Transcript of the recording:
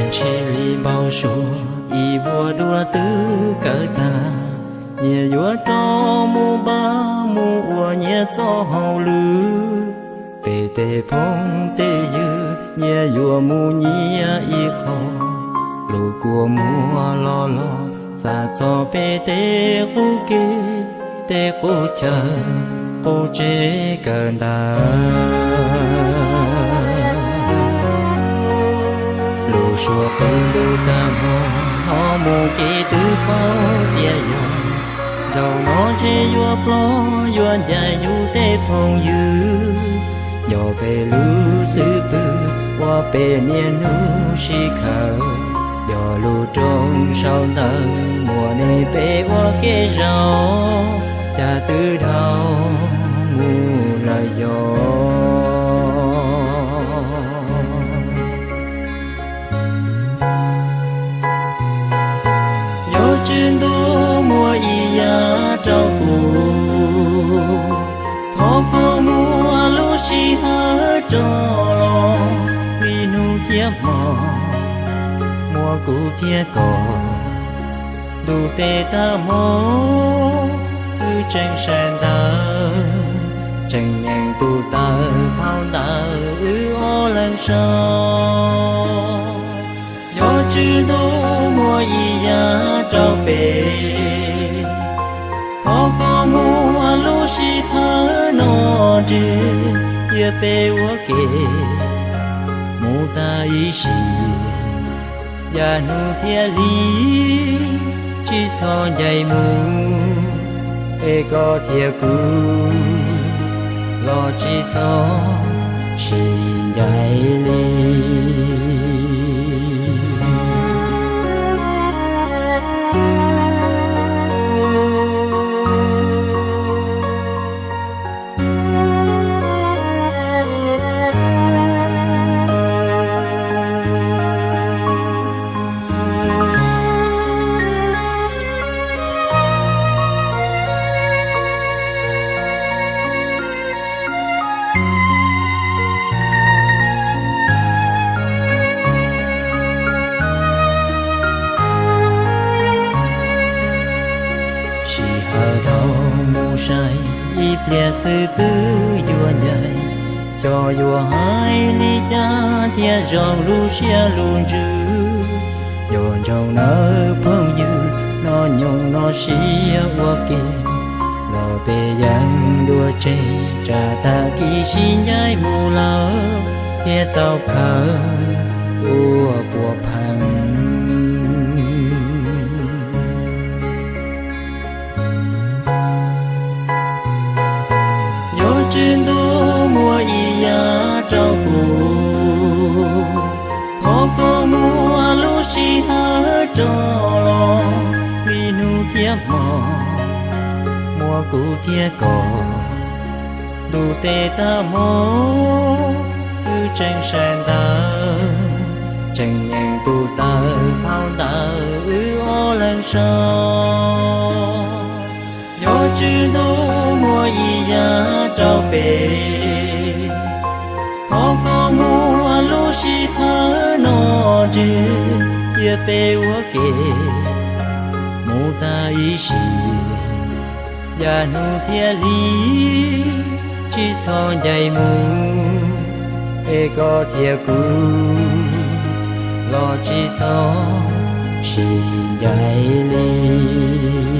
Ntshe li npau suav ib vuag dua twb kawg tag, nyias yuav rov mus npaj mus ua nyias txoj hauj lwm. Peb tej phooj tej ywg nyias yuav mus nyias ib qho, lub kua muag los los xav txog peb tej qub kev, tej qub chaw, qub tsev kawm ntawv. Lub suab qw ntuj tag hmo, hnov mus kev twb paub tias yog, zaum no ntshe yuav plob yuav ncaim yus tej phooj ywg. Yog peb lub xwb pwg ua peb niaj hnub sib khawm, yog lub rooj sau ntawv muaj nej peb ua kev zaum, cas twb dhau mus lawm yog. Yog Tswv Ntuj muaj ib yam rau kuv, thov koj muab lub sij hawm rov los, li hnub thiab hmo muaj kuv thiab koj. Ntuj tes tag hmo, wb tseem saib ntawv, tseem nyeem tus taw phau ntawv wb ob leeg sau. Yog Tswv Ntuj muaj ib yam rau peb, thov koj muab lub sij hawm no ntswg, cia peb ua ke mus tag ib sim, yav hnub thiab hli tsis txhob ncaim mus, es koj thiab kuv los tsis txhob sib ncaim li. Sij hawm dhau mus sai, ib pliag xwb twb yuav ncaim. Xyov yuav hais li cas thiaj zoo lub siab lub ntsws, yuav ntsoov nawb phooj ywg, hnub nyoog no sib ua ke, los peb yeej dua tseg, tsam tag kis sib ncaim mus lawm thiaj tau khaws ua puas pheej. Yog Tswv Ntuj muaj ib yam rau kuv, thov koj muab lub sij hawm rov los, li hnub thiab hmo muaj kuv thiab koj. Ntuj tes tag hmo, wb tseem saib ntawv, tseem nyeem tus taw phau ntawv wb ob leeg sau. Yog Tswv Ntuj muaj ib yam rau peb, thov koj muab lub sij hawm no ntswg, cia peb ua ke mus tag ib sim, yav hnub thiab hli tsis txhob ncaim mus, es koj thiab kuv los tsis txhob sib ncaim li.